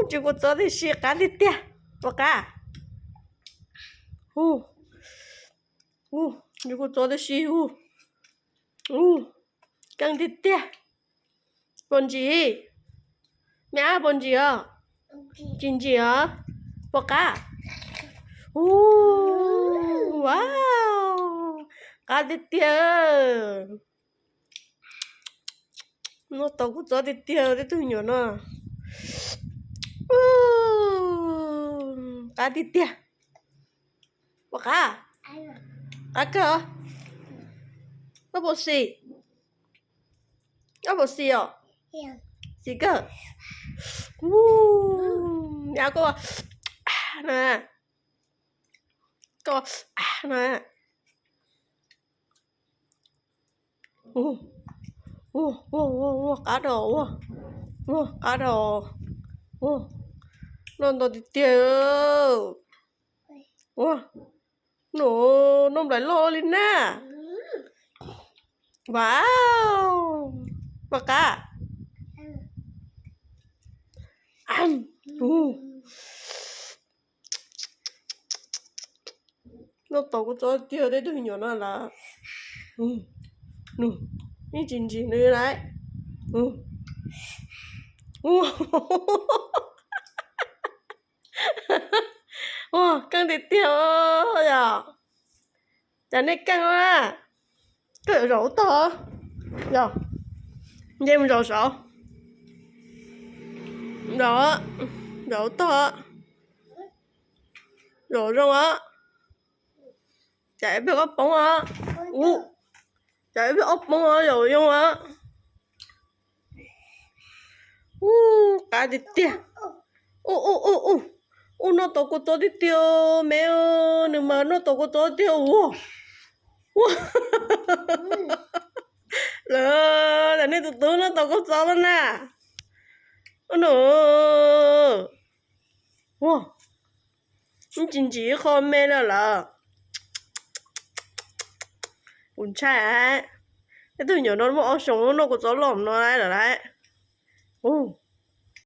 Ntsis kua txob tib si, qab tiag tiag. Ua qab. Hu, hu, ntsis kua txob tib si, hu, hu, keej tiag tiag. Puas ntsim? Me ab, puas ntsim os? Tsis ntsim os. Puas qab? Hu, wow, qab tiag tiag. Noj tau kua txob tiag tiag tej tug me nyuam no. Qab tiag tiag. Puas qab? Qab kawg. Koj puas xis? Koj puas xis os? Xis kawg. Ua, koj, na, koj, na. Ua, ua, ua, ua, qab dhau, ua, ua, qab dhau, ua, noj ntau tiag tiag. Ua, noj, noj nplaim loj li na. Wow, puas qab? Ua, noj tau kua txob tiag tej tug me nyuam no lawm. Nws, nws tsis ntsim nws lawm. Ua, ua, keej tiag tiag yom. Cas nej keej na. Koj zaum ub tog, yog, nce mus zaum saud, zaum, zaum ub tog, zaum zoo os. Cas ib pliag koj poob os. Ua, cas ib pliag koj poob os, zaum zoo os. Ua, qab tiag tiag. Ua, ua, ua, ua, noj tau kua txob tiag tiag me, nws mas noj tau kua txob tiag ua. Ua, lawm, nej tus tub noj tau kua txob lawm na. Ua no, ua, tsis ntsim ib qho me lawm lawm. Kuv ntshai, tej tug me nyuam no muaj ob xyoos noj kua txob loj no lawm lauj. Ua,